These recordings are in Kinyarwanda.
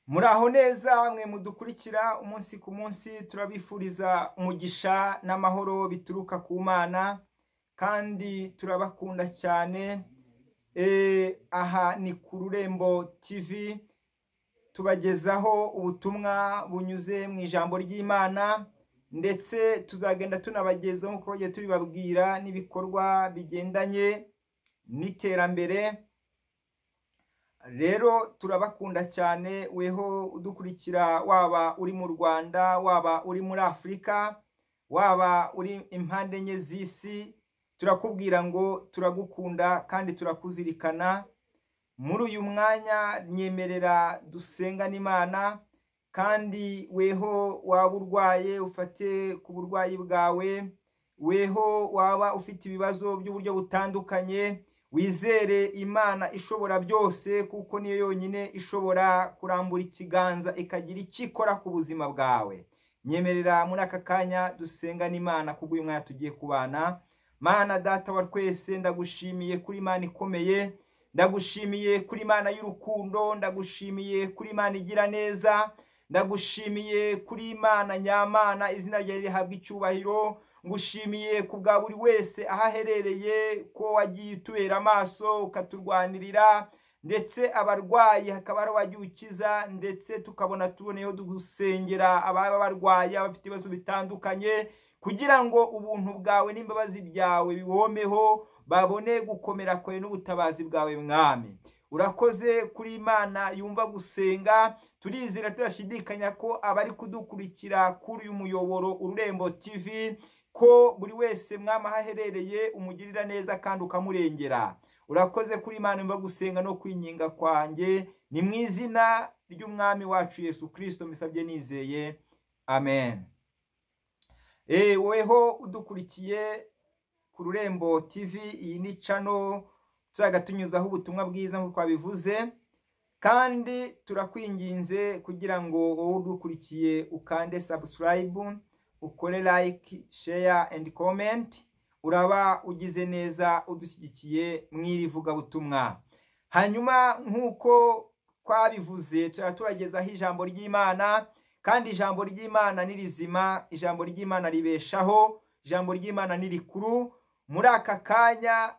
Muraho neza mwe mudukurikira umunsi ku munsi, turabifuriza umugisha n'amahoro bituruka ku Mana, kandi turabakunda cyane. Aha ni ku Rurembo TV, tubagezaho ubutumwa bunyuze mu ijambo ry'Imana, ndetse tuzagenda tunabagezaho nk'uko bagiye tubibabwira n'ibikorwa bigendanye n'iterambere. Rero turabakunda cyane, weho udukurikira, waba uri mu Rwanda, waba uri muri Afurika, waba uri impande enye z'isi, turakubwira ngo turagukunda kandi turakuzirikana. Muri uyu mwanya nyemerera dusenga n'Imana, kandi weho waba urwaye ufate ku burwayi bwawe, weho waba ufite ibibazo by'uburyo butandukanye, wizere Imana ishobora byose, kuko niyo yonyine ishobora kurambura ikiganza ikagira icyo ikora ku buzima bwawe. Nyemerera muri aka kanya dusenga n'Imana kubw'uyu mwanya tugiye kubana. Mana Data wa twese, ndagushimiye kuri Imana ikomeye, ndagushimiye kuri Imana y'urukundo, ndagushimiye kuri Imana igira neza, ndagushimiye kuri Imana nyamana, izina ryawe rihabwa icyubahiro. Ngushimiye ku bwa buri wese aho aherereye, ko wagiye utubera amaso ukaturwanirira, ndetse abarwayi hakaba hari uwagiye ukiza, ndetse tukabona tuboneyeho dusengera ababa barwaye, abafite ibibazo bitandukanye, kugira ngo ubuntu bwawe n'imbabazi byawe bibomeho, babone gukomera kwawe n'ubutabazi bwawe Mwami. Urakoze kuri Imana yumva gusenga. Turizera tudashidikanya ko abari kudukurikira kuri uyu muyoboro Ururembo TV, ko buri wese Mwami aho aherereye umugirira neza kandi ukamurengera. Urakoze kuri Imana yumva gusenga no kwinginga kwanjye, ni mu izina ry'Umwami wacu Yesu Kristo mbisabye nizeye, amen. Weho udukurikiye ku Rurembo TV, iyi ni channel tuzajya tunyuzaho ubutumwa bwiza nk'uko twabivuze, kandi turakwinginze kugira ngo wowe udukurikiye ukande subscribe, ukore like, share and comment. Uraba ugize neza udushyigikiye mu iri vugabutumwa. Hanyuma nk'uko twabivuze, tuzajya tubagezaho ijambo ry'Imana, kandi ijambo ry'Imana ni rizima, ijambo ry'Imana ribeshaho, ijambo ry'Imana ni rikuru. Muri aka kanya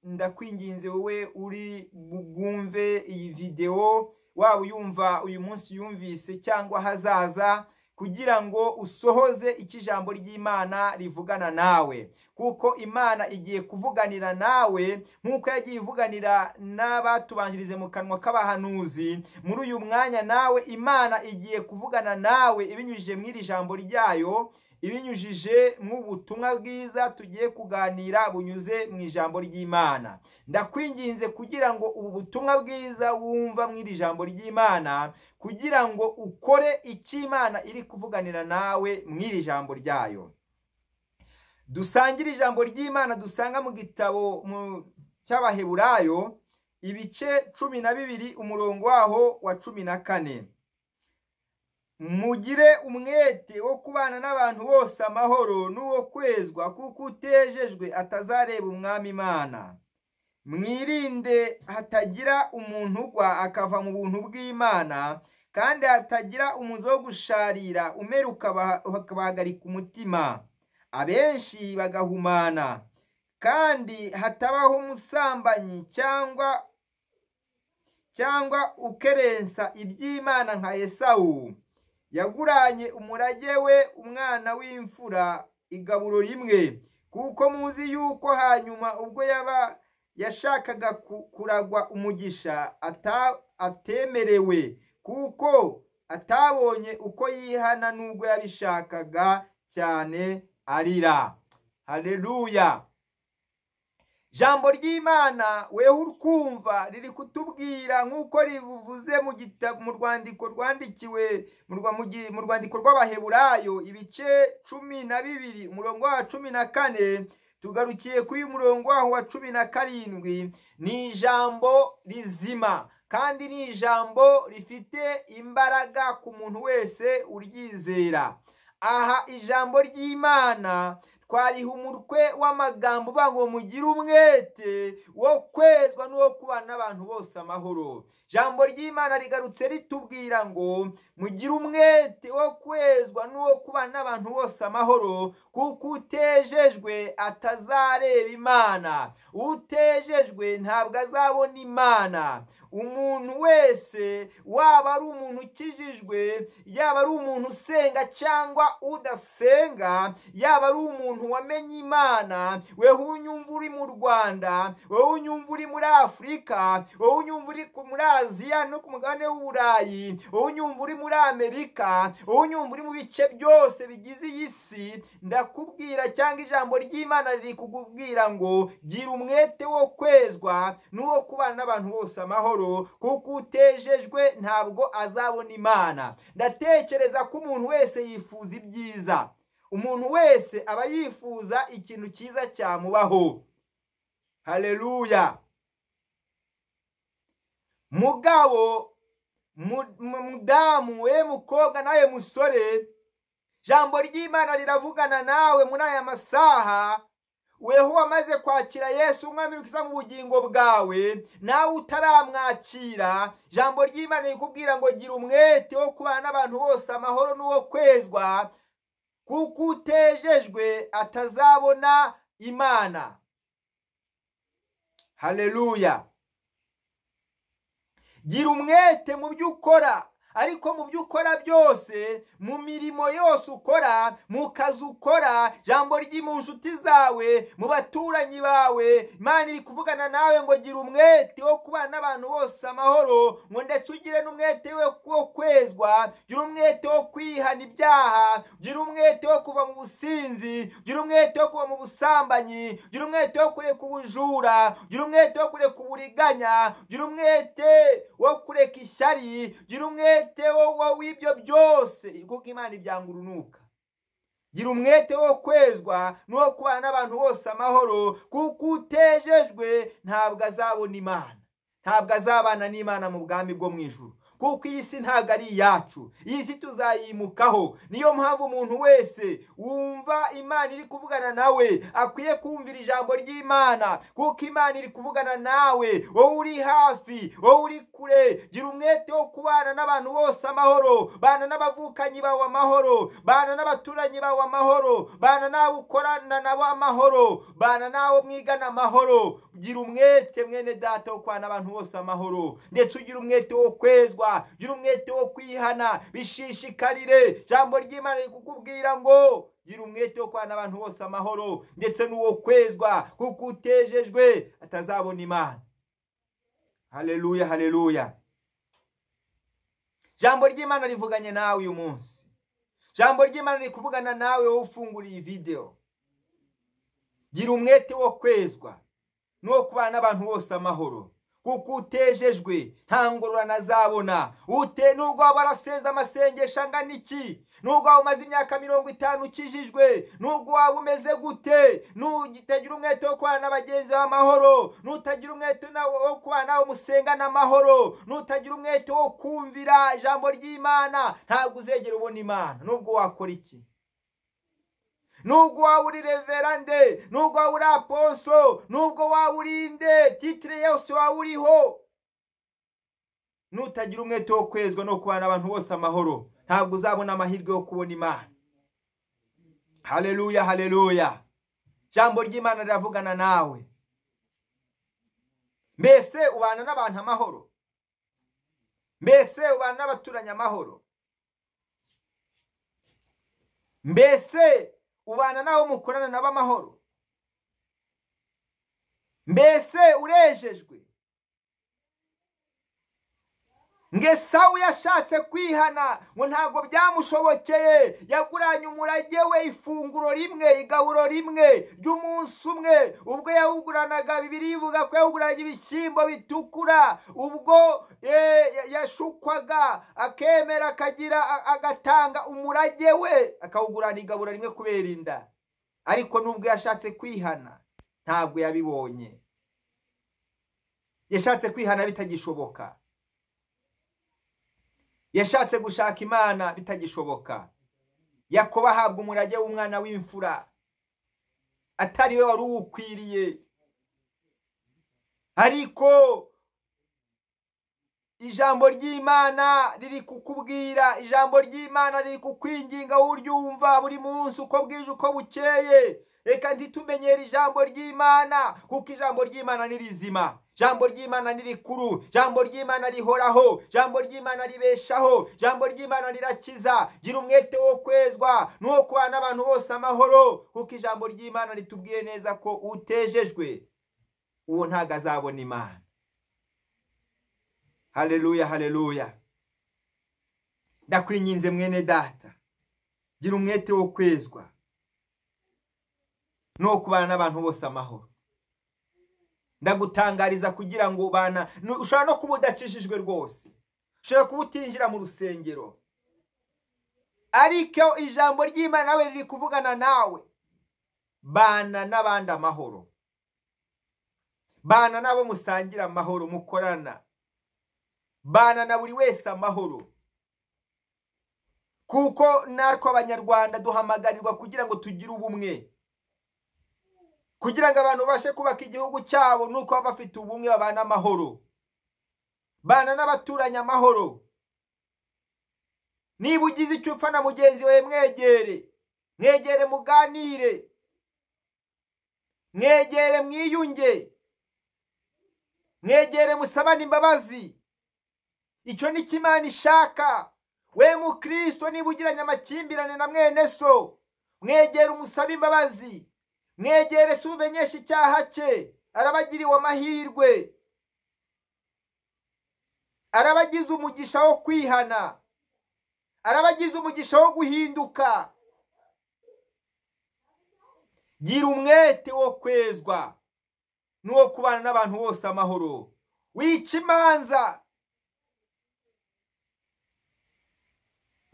ndakwinginze wowe uri bwumve iyi video, waba uyumva uyu munsi yumvise cyangwa hazaza, kugira ngo usohoze icyo ijambo ry'Imana rivugana nawe, kuko Imana igiye kuvuganira nawe nk'uko yagiye ivuganira n'abatubanjirije mu kanwa k'abahanuzi. Muri uyu mwanya nawe Imana igiye kuvugana nawe ibinyujije mu iri jambo ryayo, ibinyujije mu butumwa bwiza tugiye kuganira bunyuze mu ijambo ry'Imana. Ndakwinginze kugira ngo ubu butumwa bwiza wumva mu iri jambo ry'Imana, kugira ngo ukore icyo Imana iri kuvuganira nawe mu iri jambo ryayo. Dusangire ijambo ry'Imana dusanga mu gitabo cy'Abaheburayo ibice 12 umurongo waho wa 14. Mugire umwete wo kubana n'abantu bose amahoro n'uwo kwezwa, kuko utejejwe atazareba Umwami Imana. Mwirinde hatagira umuntu ugwa akava mu buntu bw'Imana, kandi hatagira umuzi wo gusharira umera ukabahagarika umutima, abenshi bagahumana. Kandi hatabaho umusambanyi cyangwa ukerensa iby'Imana nka Esawu, yaguranye umurage we umwana w'imfura igaburo rimwe, kuko muzi yuko hanyuma ubwo yaba yashakaga kuragwa umugisha atemerewe, kuko atabonye uko yihana nubwo yabishakaga cyane arira. Haleluya. Jambo ry'Imana weho urkumva riri kutubwira nk'uko rivuze mu gitabo, mu rwandiko rwandikiwe mu rwandiko rw'Abaheburayo ibice 12 umurongo wa 14, tugarukiye kuri umurongo waho wa 17. Ni ijambo rizima kandi ni ijambo rifite imbaraga ku muntu wese uryizera. Aha ijambo ry'Imana Twariha umutwe w'amagambo uvuga ngo mugire umwete wo kwezwa n'uwo kubana n'abantu bose amahoro. Ijambo ry'Imana rigarutse ritubwira ngo mugire umwete wo kwezwa n'uwo kubana n'abantu bose amahoro, kuko utejejwe atazareba Imana. Utejejwe ntabwo azabona Imana. Umuntu wese, waba ari umuntu ukijijwe, yaba ari umuntu usenga cyangwa udasenga, yaba ari umuntu wamenye Imana, weho unyumva uri mu Rwanda, weho unyumva uri muri Afurika, weho unyumva uri muri Aziya no ku mugabane w'Uburayi, weho unyumva uri muri Amerika, weho unyumva uri mu bice byose bigize iyi si, ndakubwira cyangwa ijambo ry'Imana riri kukubwira ngo gira umwete wo kwezwa n'uwo kubana n'abantu bose amahoro, kuko utejejwe ntabwo azabona Imana. Ndatekereza ko umuntu wese yifuza ibyiza, umuntu wese aba yifuza ikintu cyiza cyamubaho. Haleluya. Mugabo, mudamu, we mukobwa nawe musore, jambo ry'Imana riravugana nawe muri aya masaha. Weho wamaze kwakira Yesu umwami ukiza mu bugingo bwawe, nawe utaramwakira, jambo ry'Imana rikubwira ngo gira umwete wo kubana n'abantu bose amahoro n'uwo kwezwa, kuko utejejwe atazabona Imana. Haleluya. Gira umwete mu byo ukora, ariko mu byo ukora byose, mu mirimo yose ukora, mu kazi ukora, jambo ry'i mu nshuti zawe, mu baturanyi bawe, Imana iri kuvugana nawe ngo gira umwete wo kubana n'abantu bose amahoro, ngo ndetse ugire n'umwete wo kwezwa, gira umwete wo kwihana ibyaha, gira umwete wo kuva mu businzi, gira umwete wo kuva mu busambanyi, gira umwete wo kureka ubujura, gira umwete wo kureka uburiganya, gira umwete wo kureka ishyari, gira umwete w'ibyo byose, kuko Imana ibyanga urunuka. Gira umwete wo kwezwa n'uwo kubana n'abantu bose amahoro, kuko utejejwe ntabwo azabona Imana, ntabwo azabana n'Imana mu bwami bwo mu ijuru. Kuko iyi si ntabwo ari iyacu, iyi si tuzayimukaho. Niyo mpamvu umuntu wese wumva Imana iri kuvugana nawe akwiye kumvira ijambo ry'Imana, kuko Imana iri kuvugana nawe, wowe uri hafi, wowe uri kure. Gira umwete wo kubana n'abantu bose amahoro, bana n'abavukanyi bawe amahoro, bana n'abaturanyi bawe amahoro, bana n'abo ukorana nabo amahoro, bana n'abo mwigana amahoro. Gira umwete mwene data wo kubana n'abantu bose amahoro, ndetse ugira umwete wo kwezwa, gira umwete wo kwihana, bishishikarire. Jambo ry'Imana rikukubwira ngo gira umwete wo kubana n'abantu bose amahoro, ndetse n'uwo kwezwa, kuko utejejwe atazabona Imana. Haleluya, haleluya. Jambo ry'Imana rivuganye nawe uyu munsi. Jambo ry'Imana rikuvugana nawe wowe ufunguriye iyi video. Gira umwete wo kwezwa n'uwo kubana n'abantu bose amahoro, kuko utejejwe nta ngororano azabona. Nubwo waba warasenze amasengesho angana iki, nubwo waba umaze imyaka 50 ukijijwe, nubwo waba umeze gute, nutagira umwete wo kubana n'abagenzi bawe amahoro, nutagira umwete wo kubana n'abo musengana amahoro, nutagira umwete wo kumvira ijambo ry'Imana, ntabwo uzegera ubona Imana, nubwo wakora iki. Nubwo waba uri reverande, nubwo waba uri aponso, nubwo waba uri nde, titire yose waba uriho, nutagira umwete wo kwezwa no kubana n'abantu bose amahoro, ntabwo uzabona amahirwe yo kubona Imana. Haleluya, haleluya. Jambo ry'Imana riravugana nawe. Mbese ubana n'abantu amahoro? Mbese ubana n'abaturanyi amahoro? Mbese ubana nawe mukorana nabo amahoro? Mbese urejejwe? Ngesawu yashatse kwihana ngo ntabwo byamushobokeye, yaguranye umurage we ifunguro rimwe, igaburo rimwe ry'umunsi umwe. Ubwo yawuguranaga, Bibiliya ivuga ko yawuguranye ibishyimbo bitukura. Ubwo yashukwaga akemera akagira agatanga umurage we akawugurana igaburo rimwe kubera inda. Ariko nubwo yashatse kwihana ntabwo yabibonye, yashatse kwihana bitagishoboka, yashatse gushaka Imana bitagishoboka. Yakobo ahabwa umurage w'umwana w'imfura, atari we wari uwukwiriye. Ariko ijambo ry'Imana riri kukubwira, ijambo ry'Imana riri kukwinginga uryumva buri munsi uko bwije uko bukeye. Reka ntitumenyere ijambo ry'Imana, kuko ijambo ry'Imana ni rizima, ijambo ry'Imana ni rikuru, ijambo ry'Imana rihoraho, ijambo ry'Imana ribeshaho, ijambo ry'Imana rirakiza. Gira umwete wo kwezwa n'uwo kubana n'abantu bose amahoro, kuko ijambo ry'Imana ritubwiye neza ko utejejwe uwo ntago azabona Imana. Haleluya, haleluya. Ndakwinginze mwene data, gira umwete wo kwezwa no kubana n'abantu bose amahoro. Ndagutangariza kugira ngo bana, ushobora no kuba udakijijwe rwose, ushobora kuba utinjira mu rusengero, ariko ijambo ry'Imana nawe riri kuvugana nawe. Bana n'abandi amahoro, bana n'abo musangira amahoro, mukorana, bana na buri wese amahoro. Kuko natwe Abanyarwanda duhamagarirwa kugira ngo tugire ubumwe, kugira ngo abantu babashe kubaka igihugu cyabo nuko baba bafite ubumwe, babana amahoro, bana n'abaturanyi amahoro. Niba ugize icyo upfa na mugenzi wawe, mwegere, mwegere muganire, mwegere mwiyunge, mwegere musabane imbabazi. Icyo ni cyo Imana ishaka. We mukristo, niba ugiranye amakimbirane na mwene so, mwegere umusabe imbabazi, mwegere se umenyeshe icyaha cye. Arabagiriwe amahirwe, arabagize umugisha wo kwihana, arabagize umugisha wo guhinduka. Gira umwete wo kwezwa n'uwo kubana n'abantu bose amahoro. Wica imanza,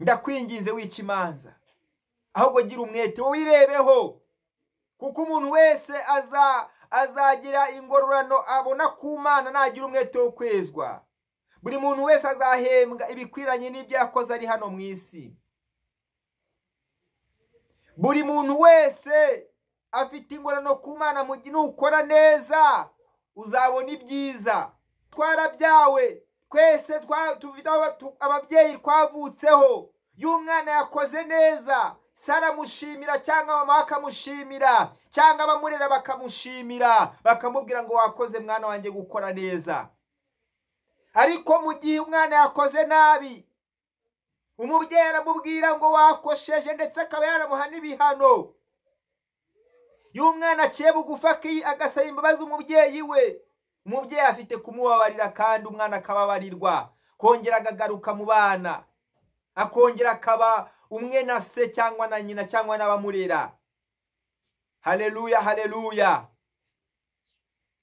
ndakwinginze, wica imanza, ahubwo gira umwete wirebeho, kuko umuntu wese azagira ingororano abona ku Mana nagira umwete wo kwezwa. Buri muntu wese azahembwa ibikwiranye n'ibyo yakoze ari hano mu isi. Buri muntu wese afite ingororano ku Mana. Mu gihe nukora neza uzabona ibyiza. Twarabyawe twese, tufite ababyeyi twavutseho. Iyo umwana yakoze neza, se aramushimira, cyangwa mama akamushimira, cyangwa abamurera bakamushimira, bakamubwira ngo wakoze mwana wanjye gukora neza. Ariko mu gihe umwana yakoze nabi, umubyeyi aramubwira ngo wakosheje, ndetse akaba yaramuha n'ibihano. Iyo umwana aciye bugufi agasaba imbabazi umubyeyi we, umubyeyi afite kumubabarira, kandi umwana akababarirwa, kongera akagaruka mu bana, akongera akaba umwe na se cyangwa na nyina cyangwa n'abamurera. Haleluya, haleluya.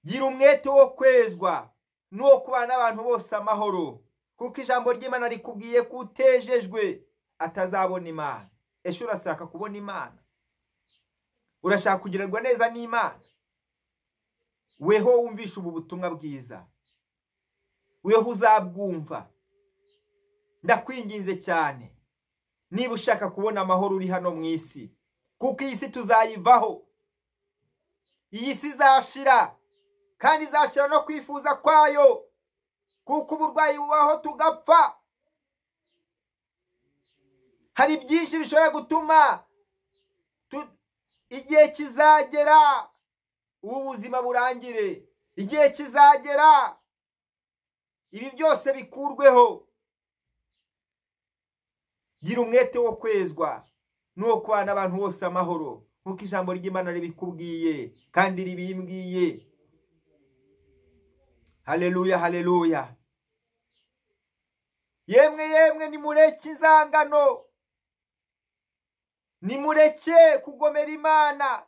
Gira umwete wo kwezwa n'uwo kubana n'abantu bose amahoro, kuko ijambo ry'Imana rikubwiye ko utejejwe atazabona Imana. Ese urashaka kubona Imana? Urashaka kugirirwa neza n'Imana? Weho wumvisha ubu butumwa bwiza, weho uzabwumva. Ndakwinginze cyane, niba ushaka kubona amahoro uri hano mu isi, kuko iyi si tuzayivaho, iyi si izashira, kandi izashira no kwifuza kwayo, kuko uburwayi bubaho tugapfa. Hari byinshi bishobora gutuma igihe kizagera ubu buzima burangire, igihe kizagera ibi byose bikurweho. Gira umwete wo kwezwa n'uwo kubana n'abantu bose amahoro, nk'uko ijambo ry'Imana ribikubwiye kandi ribimbwiye. Haleluya, haleluya. Yemwe yemwe, nimureke inzangano, nimureke kugomera Imana.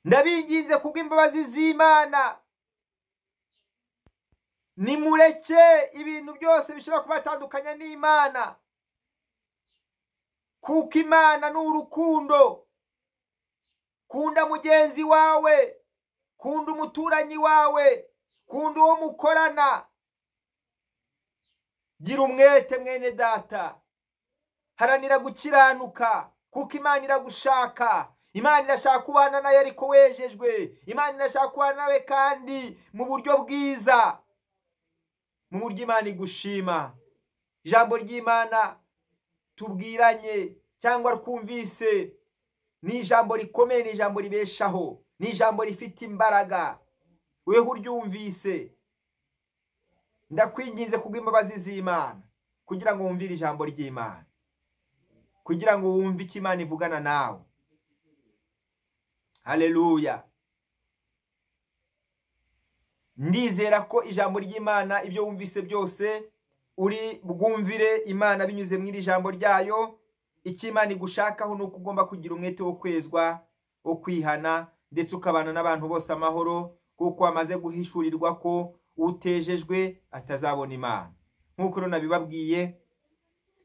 Ndabinginze kubw'imbabazi z'Imana, nimureke ibintu byose bishobora kubatandukanya n'Imana, kuko Imana ni urukundo. Kunda mugenzi wawe, kunda umuturanyi wawe, kunda uwo mukorana. Gira umwete mwene data, haranira gukiranuka, kuko Imana iragushaka. Imana irashaka kubana nayo ariko wejejwe. Imana irashaka kubana nawe kandi mu buryo bwiza, mu buryo Imana igushima. Ijambo ry'Imana tubwiranye cyangwa twumvise ni ijambo rikomeye, ni ijambo ribeshaho, ni ijambo rifite imbaraga. Weho uryumvise, ndakwinginze kubw'imbabazi z'Imana kugira ngo wumvire ijambo ry'Imana, kugira ngo wumve icyo Imana ivugana nawe. Haleluya. Ndizera ko ijambo ry'Imana, ibyo wumvise byose, uri bwumvire Imana binyuze mu iri jambo ryayo. Icyo Imana igushakaho ni uko ugomba kugira umwete wo kwezwa, wo kwihana, ndetse ukabana n'abantu bose amahoro, kuko wamaze guhishurirwa ko utejejwe atazabona Imana. Nk'uko rero nabibabwiye,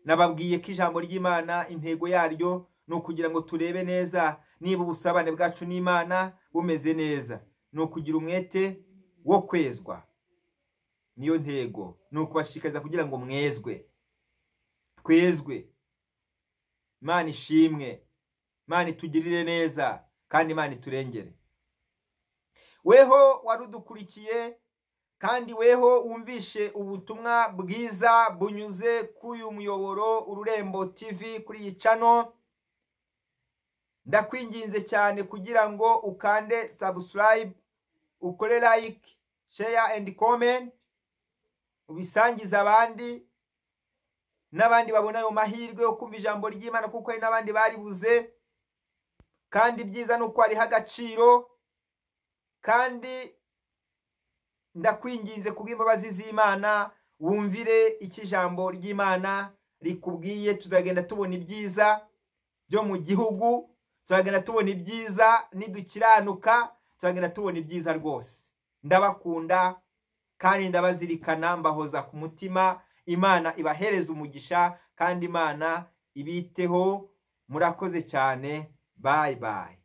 nababwiye ko ijambo ry'Imana intego yaryo ni ukugira ngo turebe neza niba ubusabane bwacu n'Imana bumeze neza. Ni ukugira umwete wo kwezwa, niyo ntego. Ni ukubashishikariza kugira ngo mwezwe, twezwe. Imana ishimwe, Imana itugirire neza, kandi Imana iturengere. Weho warudukurikiye kandi weho wumvishe ubutumwa bwiza bunyuze k'uyu muyoboro Ururembo TV, kuri iyi channel, ndakwinginze cyane kugira ngo ukande subscribe, ukore like, share and comment, ubisangize abandi, n'abandi babona ayo mahirwe yo kumva ijambo ry'Imana, kuko hari n'abandi baribuze. Kandi ibyiza ni uko hariho agaciro. Kandi ndakwinginze kubw'imbabazi z'Imana wumvire icyo ijambo ry'Imana rikubwiye. Tuzagenda tubona ibyiza byo mu gihugu, tuzagenda tubona ibyiza nidukiranuka, tuzagenda tubona ibyiza rwose. Ndabakunda kandi ndabazirikana, mbahoza ku mutima. Imana ibahereze umugisha kandi Imana ibiteho. Murakoze cyane. Bye bye.